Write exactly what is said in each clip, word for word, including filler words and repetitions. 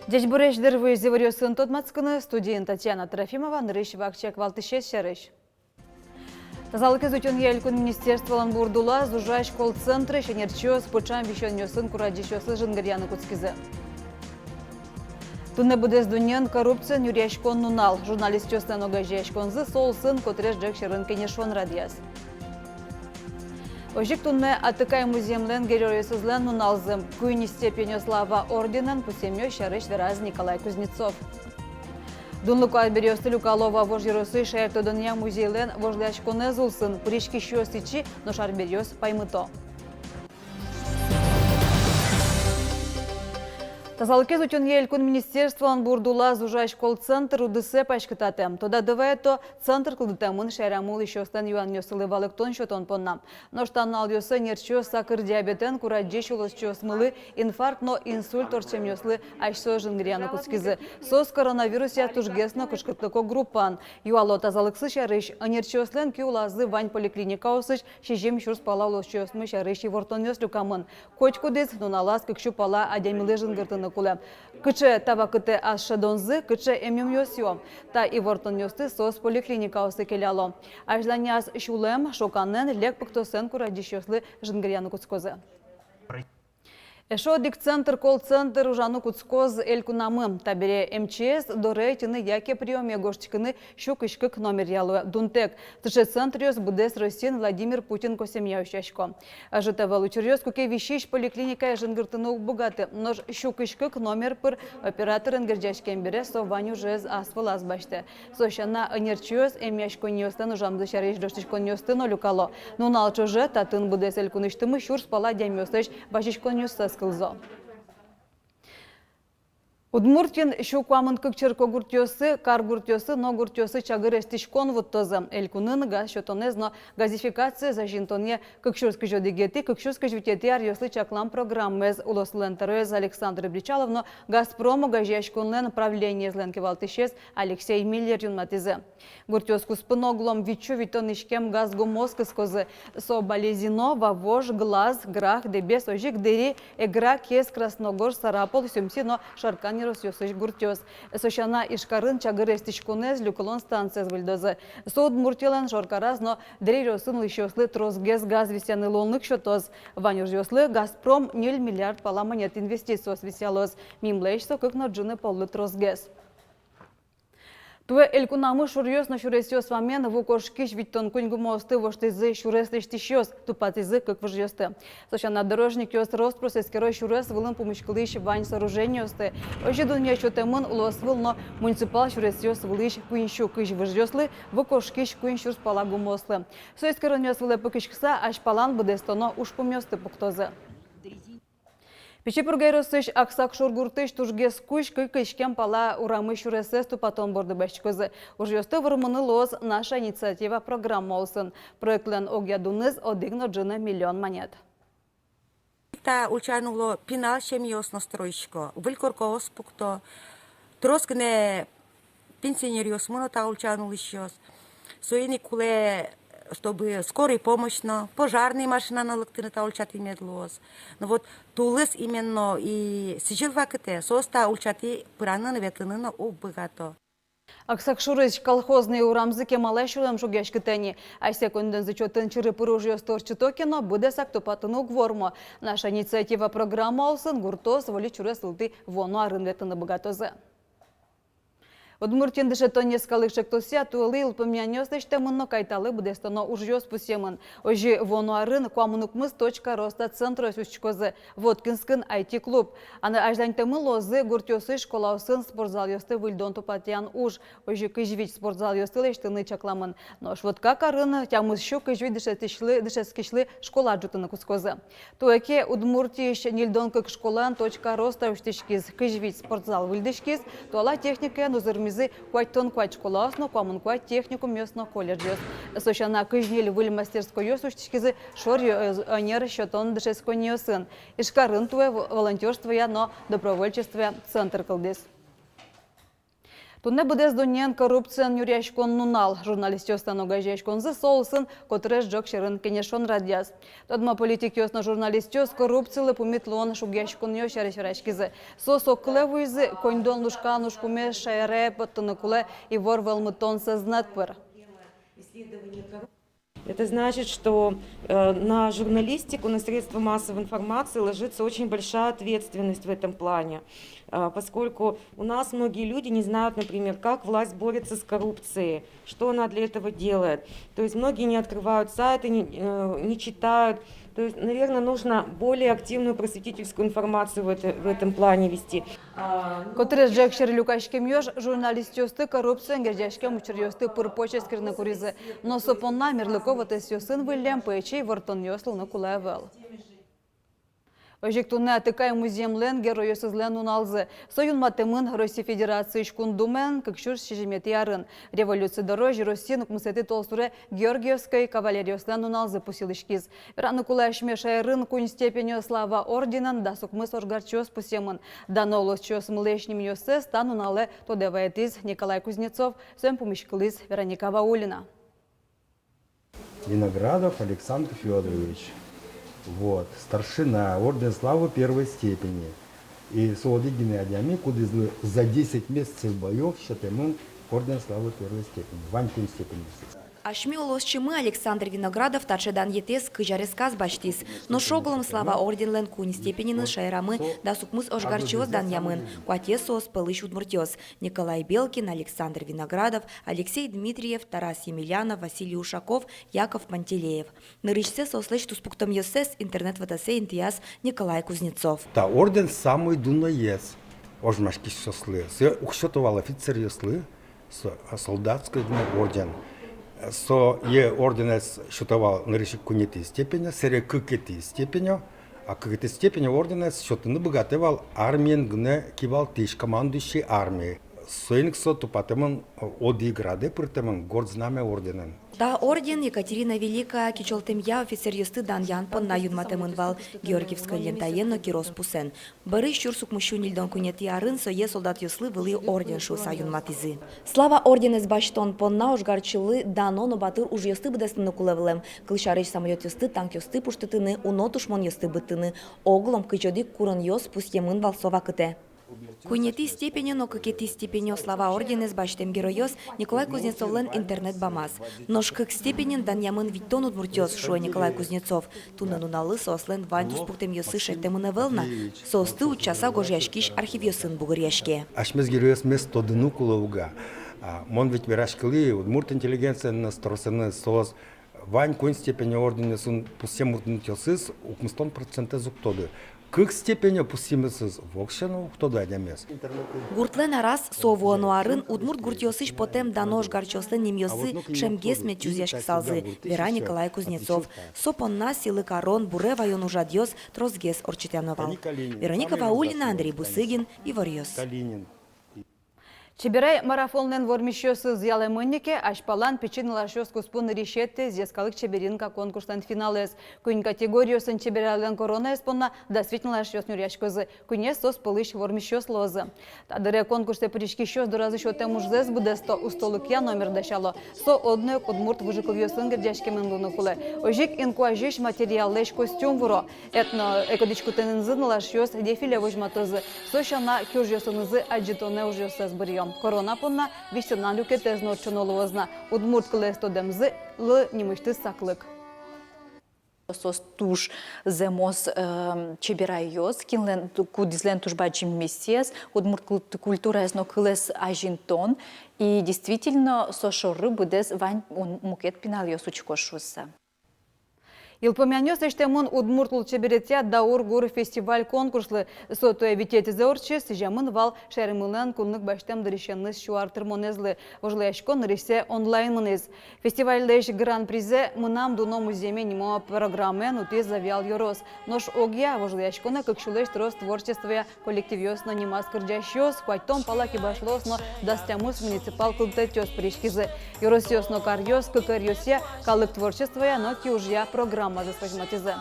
Ӟечбуресь, дыр вуиз иворъёсын тодматскыны. Студиын Татьяна Трофимова. Нырысь вакчияк валтӥсез сярысь. Тазалыкез утёнъя элькун министерстволэн бурдулаз ужась колл-центрысь ӧнерчиос пыӵам висёнъёсын курадӟисьёслы жингыръяны кутскизы. Туннэ быдэс дуннеын коррупциен нюръяськон нунал. Журналистъёслэн огазеяськонзы со улсын котырес ӝӧк сьӧрын кенешон радъяз. Озьы ик туннэ Атыкай музъемлэн геройёсызлэн нуналзы. Куинь степенёс Слава орденэн пусъемъёс сярысь вераз Николай Кузнецов. Дунлыко арбериосты люкало Вавож ёросысь шаертодонъя музейлэн вожвылъяськонэз улсын. Пыриськисьёс ичи, нош арбериос паймыто. Тазалыкез утёнъя элькун министерстволэн бурдулаз ужась колл-центр удысэ паськытатэ. Тодады вайто, центр кылдытэмын шаерамы улӥсьёслэн юанъёссылы валэктон сётон понна. Нош та нуналъёсы ӧнерчиос сакыр диабетэн курадӟись улосчиосмылы, инфаркт но инсульт ортчемъёслы асьсэос жингыръяны кутскизы. Соос коронавирусъя тужгес но кышкытлыко группаын. Юало тазалыксы сярысь. Ӧнерчиослэн киулазы вань поликлиникаосысь сизьым сюрс пала улосчиосмы сярысь ивортонъёс люкамын. Котькудӥз нуналаз кык сю пала адямилы жингыртыны кулэ. Кыӵе та вакытэ ас шӧдонзы, кыӵе эмъюмъёс юо? Та ивортонъёсты соос поликлиникаосы келяло. Азьланяз сюлэм, шоканэн, лек пыктосэн курадӟисьёслы жингыръяны кутскозы. Эшшо одӥг центр, колл-центр ужаны кутскоз элькунамы. Табере МЧС доры ӧтьыны яке приёме гожтӥськыны сю кызь кык номеръя луэ дунтэк. Сыӵе центръёс быдэс Россиын Владимир Путин косэмъя усьтӥсько. Ӧжыт ӧвӧл учыръёс, куке висись поликлиникае жингыртыны уг быгаты. Нош сю кызь кык номер пыр операторен герӟаськем бере со вань ужез ас вылаз басьтэ. Со сяна, ӧнерчиос эмъяськонниослэн ужамзы сярысь ӝожтӥськонъёсты но люкало. Нунал ӵоже татын быдэс элькунысьтымы сюрс пала адямиослэсь вазиськонъёссэс кылзо. Удмуртиын сю куамын кык черкогуртъёсы, каргуртъёсы но гуртъёсы чагыр эстӥськон вуттозы. Элькунын газ сётонэз но газификациез азинтонъя кык сюрс кызь одӥгетӥ — кык сюрс кызь витетӥ аръёслы чаклам программаез улослэн тӧроез Александр Бречалов но «Газпром» огазеяськонлэн правлениезлэн кивалтӥсез Алексей Миллер юнматӥзы. Гуртъёс куспын оглом витьсю витьтон иськем газ гумыос кыскозы. Со Балезино, Вавож, Глаз, Грах, Дэбес, озьы ик Дэри, Эгра, Кез, Красногорск, Сарапул, Сюмси но Шаркан ёросъёсысь гуртъёс. Со сяна, Ижкарын чагыр эстӥськонэз люкылон станциез выльдозы. Со Удмуртилэн шоркараз но Дэри ёросын улӥсьёслы тросгес газ висъяны луонлык сётоз. Вань ужъёслы «Газпром» ньыль миллиард пала манет инвестициос висъялоз. Мимлэсь со кык но ӝыны поллы тросгес. Туэ элькунамы шуръёс но сюресъёс вамен ву кошкись витьтон куинь гумыосты воштӥзы сюрес лэсьтӥсьёс, тупатӥзы кык выжъёсты. Со сяна, дорожникъёс рос-прос эскеро сюрес вылын пумиськылӥсь вань сооружениосты. Озьы дунъя сётэмын улосвыл но муниципал сюресъёс вылысь куинь сю кызь выжъёслы, ву кошкись куинь сюрс пала гумыослы. Со эскеронъёс вылэ пыкиськыса, азьпалан быдэстоно ужпумъёсты пуктозы. Пичи Пурга ёросысь Аксакшур гуртысь тужгес кузь кык иськем пала урамысь сюресэз тупатон борды басьтӥськозы. Ужъёсты вормыны луоз «Наша инициатива» программа улсын. Проектлэн огъя дуныз одӥг но ӝыны миллион манет. Та ульчаын уло пинал семьяос но стройисько, выль коркаос пукто, трос гинэ пенсионеръёсмы но та ульчаын улӥсьёс. Соин ик кулэ, чтобы скорый помощь но, пожарный машина но лыктыны та ульчатӥ мед луоз. Но вот тулыс именно и сӥзьыл вакытэ соос та ульчатӥ пыраны но, ветлыны но уг быгато. Аксакшурысь Колхозный урамзы кемалась сюлэм шугъяськытэ ни. Асьсэ коньдонзы чотын чыры-пыры ужъёсты ортчыто ке но, быдэсак тупатыны уг вормо. «Наша инициатива» программа улсын гуртоос выль сюрес вылтӥ вуоно арын ветлыны быгатозы. Удмуртиын дышетонъёс калык чектосъя туэлы йылпумъянъёс лэсьтэмын но кайталы быдэстоно ужъёс пусъемын. Озьы вуоно арын куамын укмыс «Точка роста» центръёс усьтӥськозы. Воткинскын — ай ти клуб. Аны азьланьтэмын луозы гуртъёсысь школаосын спортзалъёсты выльдон-тупатъян уж. Озьы кызь вить спортзалъёсты лэсьтыны чакламын. Нош вот кык арын тямыс сю кызь вить дышетӥсьлы, дышетскисьлы школа ӝутыны кутскозы. Туэ ке Удмуртиысь ньыльдон кык школаын «Точка роста» усьтӥськиз, кызь вить спортзал выльдӥськиз, туала техникаен узырмизы куатьтон куать школаос но, куамын куать техникумъёс но колледжъёс. Со сяна, кызь ньыль выль мастерскойёс усьтӥськизы шор ё-, ӧнер сётон дышетсконниосын. Ижкарын туэ во-, волонтёрствоя но добровольчествоя центр кылдӥз. Туннэ быдэс дуннеын коррупциен нюръяськон нунал. Журналистъёслэн огазеяськонзы со улсын котырес ӝӧк сьӧрын кенешон радъяз. Тодмо политикъёс но журналистъёс коррупцилы пумит луон шугъяськонъёс сярысь вераськизы. Соос огкылэ вуизы: коньдон лушкан ужпумез шаерае поттыны кулэ ивор вӧлмытон сӧзнэт пыр. Это значит, что э, на журналистику, на средства массовой информации ложится очень большая ответственность в этом плане, э, поскольку у нас многие люди не знают, например, как власть борется с коррупцией, что она для этого делает. То есть многие не открывают сайты, не, э, не читают. То есть, наверное, нужно более активную просветительскую информацию в, это, в этом плане вести. Котырес ӝӧк сьӧр люкаськемъёс журналистъёсты коррупциен герӟаськем учыръёсты пыр-поч эскерыны куризы. Но со понна мерлыко вотэсъёсын выллем пӧйчи ивортонъёс луыны кулэ ӧвӧл. Озьы ик туннэ атыкай музъемлэн геройёсызлэн нуналзы. Со юнматэмын Россия Федерациысь Кун Думаен кык сюрс сизьыметӥ арын. Революци дорозь Россиын укмысэтӥ толсуре Георгиевской кавалеръёслэн нуналзы пусйылӥськиз. Вераны кулэ, асьме шаерын куинь степенё Слава орденэн дас укмыс ожгарчиос пусъемын. Дано улосчиосмылэсь нимъёссэс та нуналэ тодэ вайытӥз Николай Кузнецов. Соин пумиськылӥз Вероника Ваулина. Виноградов Александр Фёдорович. Вот, старшина, орден Славы первой степени. И со одӥг гинэ адями, кудӥзлы за десять месяцев боёв сётэмын орден Славы первой степени. Вань куинь степеньёсыз. Асьме улосчимы Александр Виноградов таӵе данъетэз кызь аресказ басьтӥз. Нош оглом Слава орденлэн куинь степененыз шаерамы дас укмыс ожгарчиос данъямын, куатез соос пӧлысь удмуртъёс: Николай Белкин, Александр Виноградов, Алексей Дмитриев, Тарас Емельянов, Василий Ушаков, Яков Пантелеев. Нырысьсэ соослэсь туспуктэмъёссэс интернет вотэсэ интыяз Николай Кузнецов. Та орден самой дуноез ожмаськисьёслы, сое уг сёто вал офицеръёслы, со, а, солдатской, ну, орден. Сое орденэз сёто вал нырысь ик куинетӥ степенё, сэре кыкетӥ степенё, а кыкетӥ степенё орденэз сётыны быгатэ вал армиен гинэ кивалтӥсь, командующий армией. Соин ик со тупатэмын, одӥг радэ пыртэмын Горд Знамя орденэн. Та орден Екатерина Великая кичӧлтэмъя офицеръёсты данъян понна юнматэмын вал Георгиевской лентаен но кирос пусэн. Бӧрысь сюрс укмыссю ньыльдон куинетӥ арын сое солдатъёслы вылӥ орден шуыса юнматӥзы. Слава орденэз басьтон понна ожгарчилы дано но батыр ужъёсты быдэстыны кулэ вылэм. Кылсярысь, самолётъёсты, танкъёсты пуштытыны, уно тушмонъёсты быдтыны. Оглом кызь одӥг куронъёс пусъемын вал со вакытэ. Куинетӥ степенё но кыкетӥ степенё Слава орденэз басьтэм геройёс Николай Кузнецовлэн интернет бамаз. Нош кык степенен данъямын витьтон удмуртъёс, шуэ Николай Кузнецов. Туннэ нуналлы соослэн вань туспуктэмъёссы шедьтэмын ӧвӧл на, соосты утчаса гожъяськись архивъёсын бугыръяське. Асьмес геройёсмес тодыны кулэ уга. А, мон ведь вераськылӥ удмурт интеллигенциен но, тросэныз соос вань куинь степенё орденъёсын пусъем удмуртъёсыз укмыстон процентэз уг тоды. Кык степенё пусъемъёсыз воксё но уг тоды адямиос. Гуртлэн араз, со вуоно арын, удмурт гуртъёсысь потэм дано ожгарчиослэн нимъёссы ӵемгес мед чузъяськысалзы, вера Николай Кузнецов. Со понна сӥлы карон, буре ваён ужрадъёс тросгес ортчытъяно вал. Вероника Ваулина, Андрей Бусыгин, «Иворъёс». «Чеберай» марафонлэн вормисьёсыз ялэмын ини ке, азьпалан пичи нылашъёс куспын нырысетӥез йӧскалык «Чеберинка» конкурслэн финалэз. Куинь категориосын чеберайлэн коронаез понна дас вить нылашъёс нюръяськозы, куинез соос пӧлысь вормисьёс луозы. Та дыре конкурсэ пыриськисьёс доразы сётэм ужзэс быдэсто, устолыкъя номер дасяло. Со одно ик удмурт выжыкылъёсын герӟаськемын луыны кулэ. Озьы ик инкуазьысь материаллэсь костюм вуро. Этно-экодӥськутэнызы нылашъёс дефиле возьматозы. Со сяна, киужъёсынызы адӟытонэ ужъёссэс быръё. Корона понна висёнан люкетэз но ортчоно луоз на. Удмурт кылэз тодэмзылы нимысьтыз саклык. Соос туж зэмос, э, чеберайёс, кинлэн, кудӥзлэн туж бадӟым миссиез удмурт культ-, культураез но кылэз азинтон. И действительно, со шоры быдэс вань ун-, мукет пиналъёс учко шуыса. Йылпумъянъёс лэсьтэмын удмурт лулчеберетъя «Даур гур» фестиваль-конкурслы. Со туэ витетӥзэ ортчиз. Сӥземын вал шаермылэн кунлык басьтэм дырысеныз сю ар тырмонэзлы. Вожвылъяськон нырысьсэ онлайн мынӥз. Фестивальлэсь гран-призэ «Мынам дуно музъеме» нимо программаен утӥз Завьял ёрос. Нош огъя вожвылъяськонэ кык сюлэсь трос творчествоя коллективъёс но нимаз кырӟасьёс, куатьтон пала кибашлыос но дас тямыс муниципал кылдытэтъёс пыриськизы. Ёросъёс но каръёс кык ӧръёсъя калык творчествоя но киужъя программазэс возьматӥзы.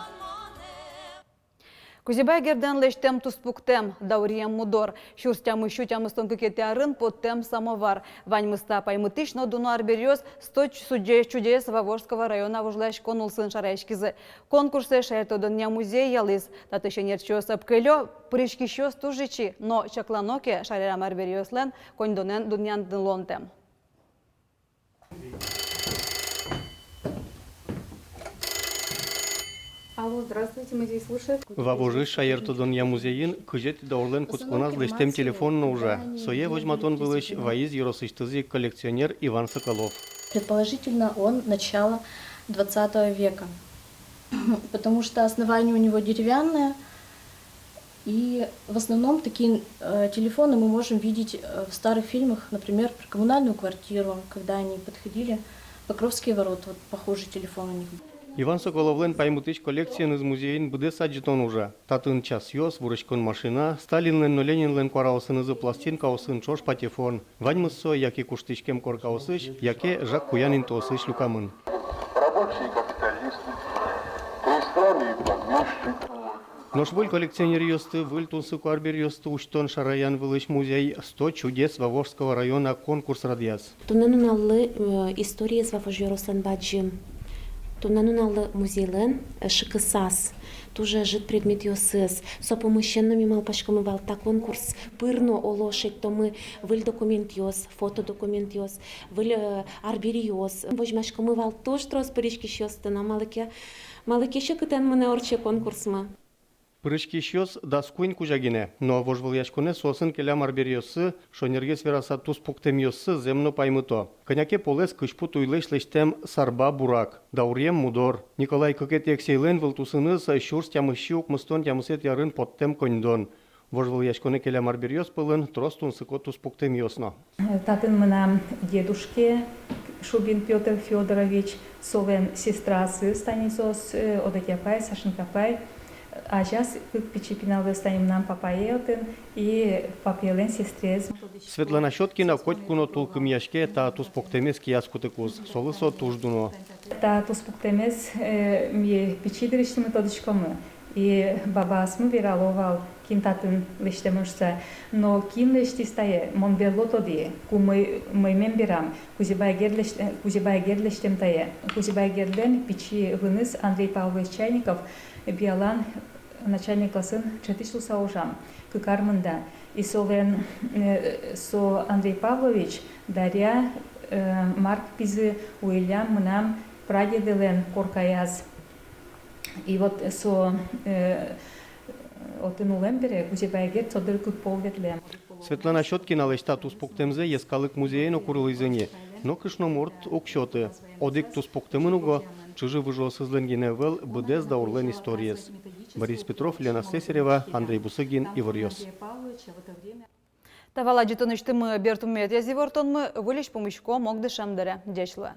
Кузебай Гердлэн лэсьтэм туспуктэм «Дауръем мудор». Сюрс тямыссю тямыстон кыкетӥ арын поттэм самовар. Ваньмыз та паймытӥсь но дуно арбериос сто чудес, чудес Вавожского района вожвылъяськон улсын шараяськизы. Конкурсэз шаертодонъя музей ялӥз. Татысь ӧнерчиос ӧпкелё: пыриськисьёс туж ичи, но чаклано ке, шаерам арбериослэн коньдонэн дунъяны луонтэм. Алло, здравствуйте, музей слушает. Вавожысь шаертодонъя музейын кызетӥ даурлэн кутсконаз лэсьтэм телефон но ужа. Сое возьматон вылысь вайиз ёросысьтыз ик коллекционер Иван Соколов. Предположительно, он начала двадцатого века, потому что основание у него деревянное, и в основном такие, э, телефоны мы можем видеть, э, в старых фильмах, например, про «Коммунальную квартиру», когда они подходили, «Покровские ворота», вот похожий телефон у них был. Иван Соколовлэн паймытӥсь коллекциеныз музейын быдэс адӟытон ужа. Татын часъёс, вурыськон машина, Сталинлэн но Ленинлэн куараосынызы пластинкаосын ӵош патефон. Ваньмыз со яке куштӥськем коркаосысь, яке жаг куян интыосысь люкамын. Рабочие и капиталисты, крестьяне и помещики. Нош выль коллекционеръёсты, выль тунсыко арбериосты усьтон-шараян вылысь музей «Сто чудес Вавожского района» конкурс радъяз. Туннэ нуналлы, э, историез Вавож ёрослэн бадӟым. Туннэ нуналлы музейлэн, э, шыкысаз, туж ӧжыт предметъёсыз. Со пумысен но ми малпаськомы вал та конкурс пыр но, оло, шедьтомы выль документъёс, фотодокументъёс, выль, э, арбериос. Возьмаськомы вал туж трос пыриськисьёсты но, малы ке, малы ке секытэн мынэ ортче конкурсмы. Пыриськисьёс дас куинь кузя гинэ, но вожвылъяськонэ соосын келям арбериоссы, шонергес вераса, туспуктэмъёссы зэм но паймыто. Кӧня ке полэс кызьпу туйлэсь лэсьтэм сарба-бурак, дауръем мудор. Николай Кыкетӥ Эксейлэн вылтусыныз сюрс тямыссю укмыстон тямысэтӥ арын поттэм коньдон. Вожвылъяськонэ келям арбериос пӧлын трос тунсыко туспуктэмъёс но. Татын мынам дедушке, Шубин Пётр Фёдорович, солэн сестраосыз, тани соос, э, Одоть апай, Сашенька апай, азяз кык пичи пиналъёс, тани мынам папае отын и папаелэн сестраез. Светлана Щёткина котьку но тулкымъяське та туспуктэмез кияз кутыкуз, солы со туж дуно. Та туспуктэмез, э, ми пичи дырысьтымы тодӥськомы. И бабаосмы верало вал, кин татын лэсьтэмын шуса. Но кин лэсьтӥз тае, мон берло тодӥ, ку мӧй-, мӧймем берам, Кузебай Герд лэсь-, э, Кузебай Герд лэсьтэм тае. Кузебай Гердлэн пичи выныз Андрей Павлович Чайников, Биалан начальный классын ӵетысь луса ужам, кык ар мында. И солэн, э, со Андрей Павлович, Дарья, э, Марк пизы, Уильям мынам прадедэлэн коркаяз. И вот со, э, отын улэм бере, Кузебай Герд со доры кык пол ветлэм. Светлана Щёткиналэсь та туспуктэмзэ йӧскалык музее но курылӥзы ни, но кышномурт уг сёты. Одӥг туспуктэмын уго чыжы-выжыосызлэн гинэ ӧвӧл, быдэс даурлэн историез. Борис Петров, Лена Слесарева, Андрей Бусыгин, «Иворъёс». Та вал адӟытонысьтымы берпуметӥез ивортонмы. Выльысь пумиськом огдышем дыре. Ӟеч луэ.